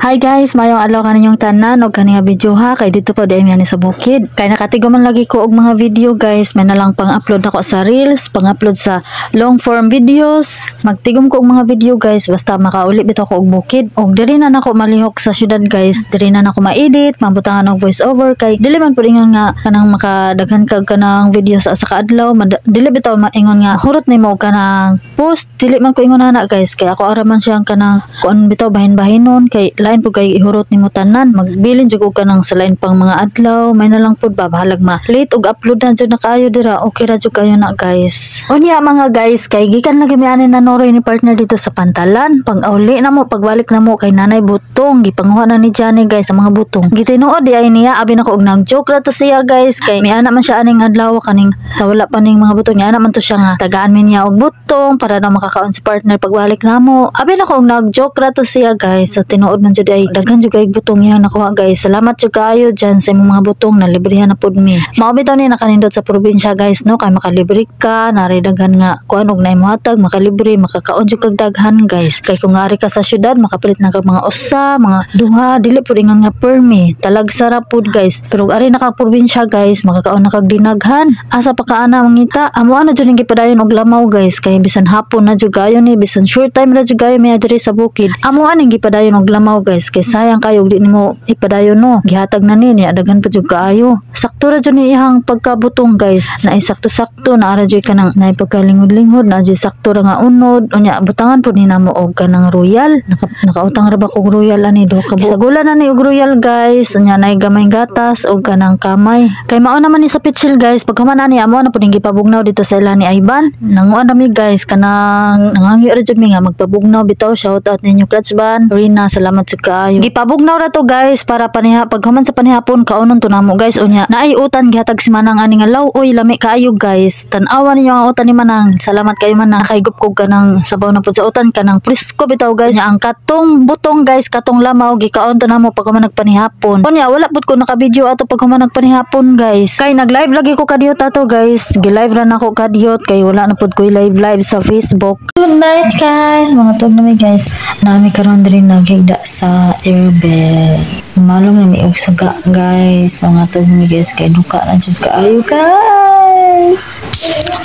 Hi guys, maayong adlaw kaninyong tanan og kani nga video ha, kay dito ko diay mi sa bukid. Kay nakatigo man lagi ko og mga video, guys, may nalang pang-upload nako sa reels, pang-upload sa long form videos. Magtigom ko og mga video, guys, basta makauli bitaw ko og bukid. Og diri na nako malihok sa syudad, guys, diri na nako ma-edit, mabutangan og voice over, kay dili man pud ingon nga kanang makadaghan kag kanang video sa usa ka adlaw, dili bitaw maingon nga hurot nimo og kanang post, dili man ko ingon ana, guys, kay ako ara man siyang kanang kuan bitaw, bahin-bahinon, kay lain pud kay ihurot nimo tanan, magbilin jud og kanang sa lain pang mga adlaw. May na lang pud ba, bahalag ma late og upload na jud na kaayo dira, okay ra jud kayo na, guys. Unya mga guys, kay gikan lagi mi ani nanoroy ni partner dito sa pantalan, pag uli na mo, pagbalik na mo, kay nanay butong gipanguha na ni Johnny, guys, ang mga butong. Gitinuod di ay niya. Abi nako og nag-joke ra to siya, guys, kay miana man siya aning adlaw kaning sa wala pa ning mga butong niya man to siya nga tagaan mi niya og butong para na makakaon si partner pagbalik namo. Abi nako og nag-joke ra to siya, guys. So tinuod man jud ay daghan jud kay butong iyang nakuha, guys. Salamat jud kaayo dyan sa imong mga butong na librehan na pud mi. Mao bitaw ni nakanindot sa probinsya, guys, no, kay makalibre ka, naray daghan nga kuan og nay mohatag, makalibre, makakaon jud kag daghan, guys. Kay kung ari ka sa syudad, makapalit na kag mga usa, mga duha, dili pud ingon nga permi, talagsa ra pud, guys. Pero ari naka probinsya, guys, makakaon na kag dinaghan. Asa pa ka ana mangita? Amo ano jud ning gipadayon og lamaw, guys, kay bisan hapon na jud kayo ni, bisan short time ra jud kayo mi diri sa bukid. Amo aning gipadayon og lamaw, guys, kay sayang kayo og di nimo ipadayon, no. Gihatag na ni niya, daghan pa jud kaayo. Sakto ra jud ni iyang pagkabutong, guys. Naay sakto-sakto na ara jud kanang naay pagkalingod-lingod na jud, sakto ra nga unod. Unya butangan pud ni namo og kanang royal. Nakautang ra ba kog royal ani, duha ka buok. Sagula na ni og royal, guys. Unya naay gamay gatas og kanang kamay. Kay mao naman ni sa pitsil, guys. Paghuman ani, amo na pud ning gipabugnaw dito sa ila ni Ivan. Nanguan ra mi, guys, kanang nangangyo ra jud mi nga magpabugnaw bitaw. Shout out ninyo, Clutch Ban. Rina, salamat sa kaayo. Gipabugnaw ra to, guys, para paniha paghuman sa panihapon kaunon to namo, guys. Unya naay utan gihatag si Manang ani nga law oy, lami kaayo, guys. Tan-awa ninyo ang utan ni Manang. Salamat kayo, Manang. Nakaigup kog kanang sabaw na pud sa utan, kanang presko bitaw, guys. Unya ang katong butong, guys, katong lamaw, gikaon to namo paghuman nagpanihapon. Unya wala pud ko naka-video ato paghuman nagpanihapon, guys. Kay nag-live lagi ko kadiyot ato, guys. Gi-live ra nako kadiyot kay wala na pud ko live live sa Facebook. Good night, guys. Mga tug na mi, guys. Nami karon diri naghigda sa airbed. Malong na mi og suga, guys. Mga tug mi, guys, kay duka na jud kaayo, guys.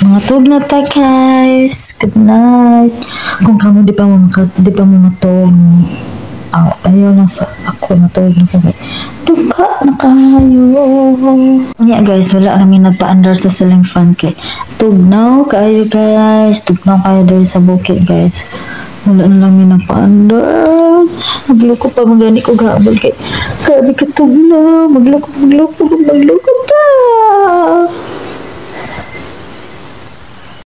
Mga tug na ta, guys. Good night. Kung kamo di pa mo matug, aw, ayaw na sa ako, matulog na ko kay duka na kayo. Unya guys, wala na mi nagpa-andar sa ceiling fan kay tugnaw kaayo, guys. Tugnaw kayo diri sa bukid, guys. Wala na lang mi nagpa-andar. Maglukop pa magani ko gabol kay grabe ka tugnaw. Maglukop, maglukop, maglukop ta.